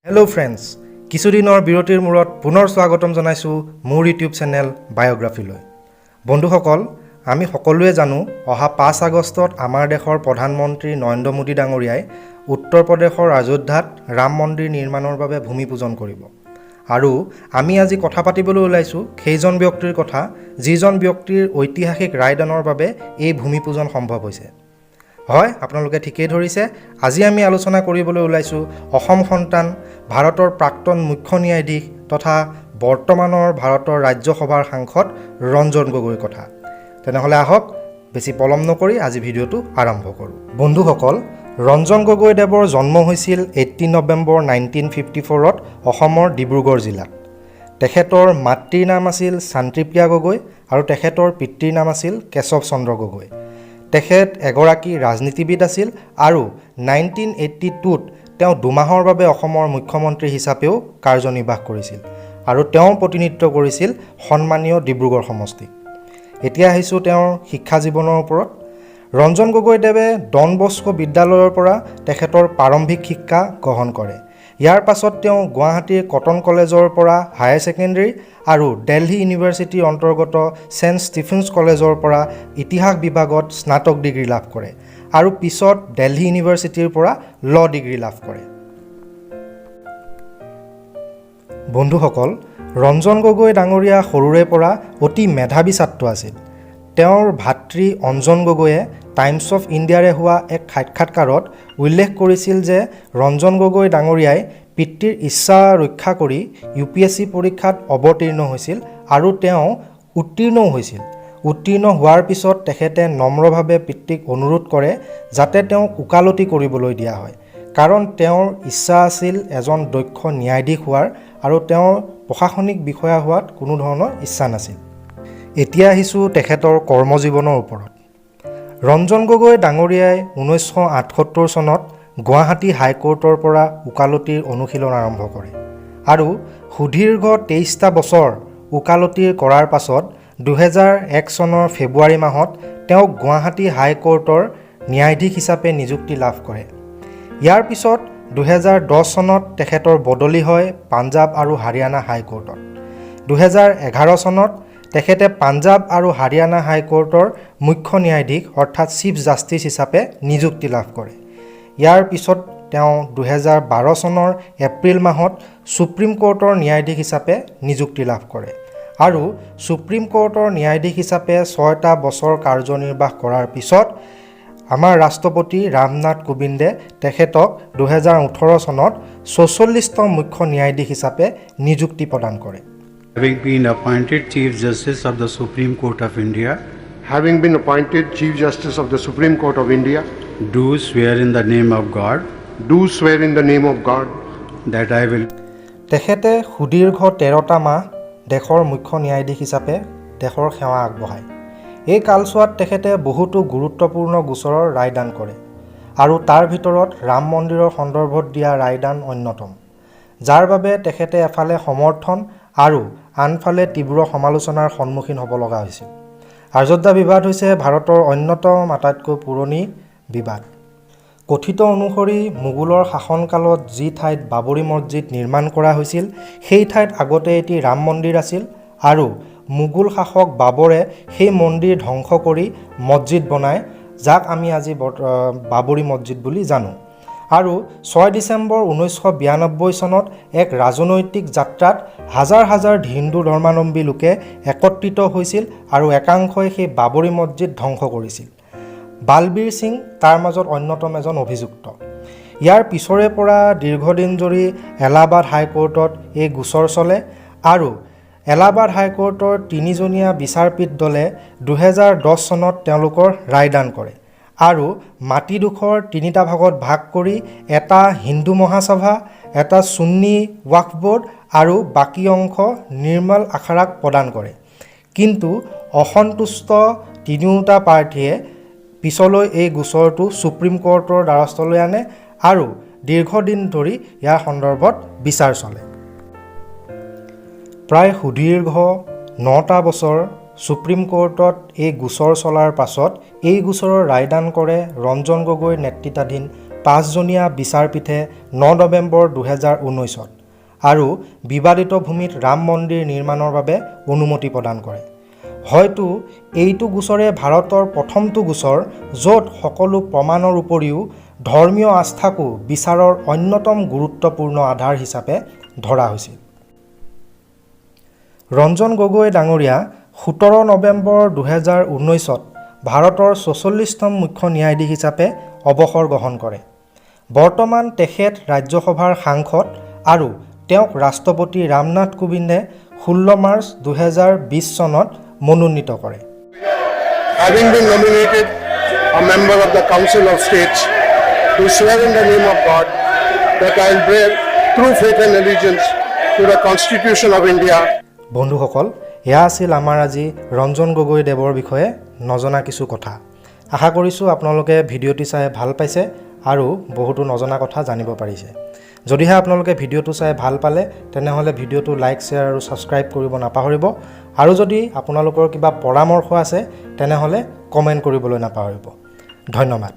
Hello' friends, কিছুদিনৰ বিৰতিৰ মূৰত পুনৰ স্বাগতম জনাইছোঁ মোৰ ইউটিউব চেনেল বায়'গ্ৰাফীলৈ। বন্ধুসকল, আমি সকলোৱে জানো, অহা 5 আগষ্টত আমাৰ দেশৰ প্ৰধানমন্ত্ৰী নৰেন্দ্ৰ মোদী ডাঙৰীয়াই উত্তৰ প্ৰদেশৰ অযোধ্যাত ৰাম মন্দিৰ নিৰ্মাণৰ বাবে ভূমি পূজন কৰিব। আৰু আমি আজি কথা পাতিবলৈ ওলাইছোঁ সেইজন ব্যক্তিৰ কথা, যিজন ব্যক্তিৰ ঐতিহাসিক ৰায়দানৰ বাবে এই ভূমি পূজন সম্ভৱ হৈছে। হয়, আপোনালোকে ঠিকেই ধৰিছে। আজি আমি আলোচনা কৰিবলৈ ওলাইছোঁ অসম সন্তান, ভাৰতৰ প্ৰাক্তন মুখ্য ন্যায়াধীশ তথা বৰ্তমানৰ ভাৰতৰ ৰাজ্যসভাৰ সাংসদ ৰঞ্জন গগৈৰ কথা। তেনেহ'লে আহক, বেছি পলম নকৰি আজি ভিডিঅ'টো আৰম্ভ কৰোঁ। বন্ধুসকল, ৰঞ্জন গগৈ দেৱৰ জন্ম হৈছিল 18 নৱেম্বৰ 1954ত অসমৰ ডিব্ৰুগড় জিলাত। তেখেতৰ মাতৃৰ নাম আছিল শান্তিপ্ৰিয়া গগৈ আৰু তেখেতৰ পিতৃৰ নাম আছিল কেশৱ চন্দ্ৰ গগৈ। তেখেত এগৰাকী ৰাজনীতিবিদ আছিল আৰু 1982ত তেওঁ 2 মাহৰ বাবে অসমৰ মুখ্যমন্ত্ৰী হিচাপেও কাৰ্যনিৰ্বাহ কৰিছিল আৰু তেওঁ প্ৰতিনিধিত্ব কৰিছিল সন্মানীয় ডিব্ৰুগড় সমষ্টিক। এতিয়া আহিছোঁ তেওঁৰ শিক্ষা জীৱনৰ ওপৰত। ৰঞ্জন গগৈদেৱে ডন বস্কো বিদ্যালয়ৰ পৰা তেখেতৰ প্ৰাৰম্ভিক শিক্ষা গ্ৰহণ কৰে। ইয়াৰ পাছত তেওঁ গুৱাহাটীৰ কটন কলেজৰ পৰা হায়াৰ ছেকেণ্ডেৰী আৰু দেলহি ইউনিভাৰ্চিটিৰ অন্তৰ্গত ছেইণ্ট ষ্টিফেন্স কলেজৰ পৰা ইতিহাস বিভাগত স্নাতক ডিগ্ৰী লাভ কৰে আৰু পিছত দেলহি ইউনিভাৰ্চিটিৰ পৰা ল ডিগ্ৰী লাভ কৰে। বন্ধুসকল, ৰঞ্জন গগৈ ডাঙৰীয়া সৰুৰে পৰা অতি মেধাৱী ছাত্ৰ আছিল। তেওঁৰ ভাতৃ অঞ্জন গগৈয়ে টাইমছ অফ ইণ্ডিয়াৰে হোৱা এক সাক্ষাৎকাৰত উল্লেখ কৰিছিল যে ৰঞ্জন গগৈ ডাঙৰীয়াই পিতৃৰ ইচ্ছা ৰক্ষা কৰি ইউপিএছচি পৰীক্ষাত অৱতীৰ্ণ হৈছিল আৰু তেওঁ উত্তীৰ্ণও হৈছিল। উত্তীৰ্ণ হোৱাৰ পিছত তেখেতে নম্ৰভাৱে পিতৃক অনুৰোধ কৰে যাতে তেওঁক ওকালতি কৰিবলৈ দিয়া হয়, কাৰণ তেওঁৰ ইচ্ছা আছিল এজন দক্ষ ন্যায়াধীশ হোৱাৰ আৰু তেওঁৰ প্ৰশাসনিক বিষয়া হোৱাত কোনো ধৰণৰ ইচ্ছা নাছিল। এতিয়া আহিছোঁ তেখেতৰ কৰ্মজীৱনৰ ওপৰত। ৰঞ্জন গগৈ ডাঙৰীয়াই 1978 চনত গুৱাহাটী হাইকোৰ্টৰ পৰা ওকালতিৰ অনুশীলন আৰম্ভ কৰে আৰু সুদীৰ্ঘ 23টা বছৰ ওকালতিৰ কৰাৰ পাছত 2001 চনৰ ফেব্ৰুৱাৰী মাহত তেওঁক গুৱাহাটী হাইকোৰ্টৰ ন্যায়াধীশ হিচাপে নিযুক্তি লাভ কৰে। ইয়াৰ পিছত 2010 চনত তেখেতৰ বদলি হয় পাঞ্জাৱ আৰু হাৰিয়ানা হাইকোৰ্টত। 2011 চনত তেখেতে পাঞ্জাৱ আৰু হাৰিয়ানা হাইকোৰ্টৰ মুখ্য ন্যায়াধীশ অৰ্থাৎ চিফ জাষ্টিছ হিচাপে নিযুক্তি লাভ কৰে। ইয়াৰ পিছত তেওঁ 2012 চনৰ এপ্ৰিল মাহত ছুপ্ৰিম কোৰ্টৰ ন্যায়াধীশ হিচাপে নিযুক্তি লাভ কৰে আৰু ছুপ্ৰিম কোৰ্টৰ ন্যায়াধীশ হিচাপে 6টা বছৰ কাৰ্যনিৰ্বাহ কৰাৰ পিছত আমাৰ ৰাষ্ট্ৰপতি ৰামনাথ কোবিন্দে তেখেতক 2018 চনত 44তম মুখ্য ন্যায়াধীশ হিচাপে নিযুক্তি প্ৰদান কৰে। Having been appointed Chief Justice of the Supreme Court of India, Having been appointed Chief Justice of the Supreme Court of India, do swear in the name of God do swear in the name of God that I will তেখেতে সুদীৰ্ঘ 13টা মাহ দেশৰ মুখ্য ন্যায়াধীশ হিচাপে দেশৰ সেৱা আগবঢ়ায়। এই কালছোৱাত তেখেতে বহুতো গুৰুত্বপূৰ্ণ গোচৰৰ ৰায়দান কৰে আৰু তাৰ ভিতৰত ৰাম মন্দিৰৰ সন্দৰ্ভত দিয়া ৰায়দান অন্যতম, যাৰ বাবে তেখেতে এফালে সমৰ্থন আৰু আনফালে তীব্ৰ সমালোচনাৰ সন্মুখীন হ'ব লগা হৈছিল। অযোধ্যা বিবাদ হৈছে ভাৰতৰ অন্যতম আটাইতকৈ পুৰণি বিবাদ। কথিত অনুসৰি মোগলৰ শাসনকালত যি ঠাইত বাবৰি মছজিদ নিৰ্মাণ কৰা হৈছিল, সেই ঠাইত আগতে এটি ৰাম মন্দিৰ আছিল আৰু মোগল শাসক বাবৰে সেই মন্দিৰ ধ্বংস কৰি মছজিদ বনায়, যাক আমি আজি বাবৰি মছজিদ বুলি জানো। আৰু 6 ডিচেম্বৰ 1992 চনত এক ৰাজনৈতিক যাত্ৰাত হাজাৰ হাজাৰ হিন্দু ধৰ্মাৱলম্বী লোকে একত্ৰিত হৈছিল আৰু একাংশই সেই বাবৰি মছজিদ ধ্বংস কৰিছিল। বালবীৰ সিং তাৰ মাজত অন্যতম এজন অভিযুক্ত। ইয়াৰ পিছৰে পৰা দীৰ্ঘদিন জুৰি এলাহাবাদ হাইকোৰ্টত এই গোচৰ চলে আৰু এলাহাবাদ হাইকোৰ্টৰ তিনিজনীয়া বিচাৰপীঠ দলে 2010 চনত তেওঁলোকৰ ৰায়দান কৰে আৰু মাটিডোখৰ তিনিটা ভাগত ভাগ কৰি এটা হিন্দু মহাসভা, এটা চুন্নী ৱাকফ ব'ৰ্ড আৰু বাকী অংশ নিৰ্মল আখাৰাক প্ৰদান কৰে। কিন্তু অসন্তুষ্ট তিনিওটা প্ৰাৰ্থীয়ে পিছলৈ এই গোচৰটো ছুপ্ৰিম কোৰ্টৰ দ্বাৰস্থলৈ আনে আৰু দীৰ্ঘদিন ধৰি ইয়াৰ সন্দৰ্ভত বিচাৰ চলে। প্ৰায় সুদীৰ্ঘ 9টা বছৰ ছুপ্ৰিম কোৰ্টত এই গোচৰ চলাৰ পাছত এই গোচৰৰ ৰায়দান কৰে ৰঞ্জন গগৈৰ নেতৃত্বাধীন পাঁচজনীয়া বিচাৰপীঠে 9 নৱেম্বৰ 2019ত আৰু বিবাদিত ভূমিত ৰাম মন্দিৰ নিৰ্মাণৰ বাবে অনুমতি প্ৰদান কৰে। হয়তো এইটো গোচৰে ভাৰতৰ প্ৰথমটো গোচৰ, য'ত সকলো প্ৰমাণৰ উপৰিও ধৰ্মীয় আস্থাকো বিচাৰৰ অন্যতম গুৰুত্বপূৰ্ণ আধাৰ হিচাপে ধৰা হৈছিল। ৰঞ্জন গগৈ ডাঙৰীয়া 17 নৱেম্বৰ 2019ত ভাৰতৰ 44তম মুখ্য ন্যায়াধীশ হিচাপে অৱসৰ গ্ৰহণ কৰে। বৰ্তমান তেখেত ৰাজ্যসভাৰ সাংসদ আৰু তেওঁক ৰাষ্ট্ৰপতি ৰামনাথ কোবিন্দে 16 মাৰ্চ 2020 চনত মনোনীত কৰে। Having been nominated a member of the Council of States, do swear in the name of God that I will bear true faith and allegiance to the Constitution of India. বন্ধুসকল, এয়া আছিল আমাৰ আজি ৰঞ্জন গগৈ দেৱৰ বিষয়ে নজনা কিছু কথা। আশা কৰিছোঁ আপোনালোকে ভিডিঅ'টি চাই ভাল পাইছে আৰু বহুতো নজনা কথা জানিব পাৰিছে। যদিহে আপোনালোকে ভিডিঅ'টো চাই ভাল পালে, তেনেহ'লে ভিডিঅ'টো লাইক, শ্বেয়াৰ আৰু ছাবস্ক্ৰাইব কৰিব নাপাহৰিব। আৰু যদি আপোনালোকৰ কিবা পৰামৰ্শ আছে, তেনেহ'লে কমেণ্ট কৰিবলৈ নাপাহৰিব। ধন্যবাদ।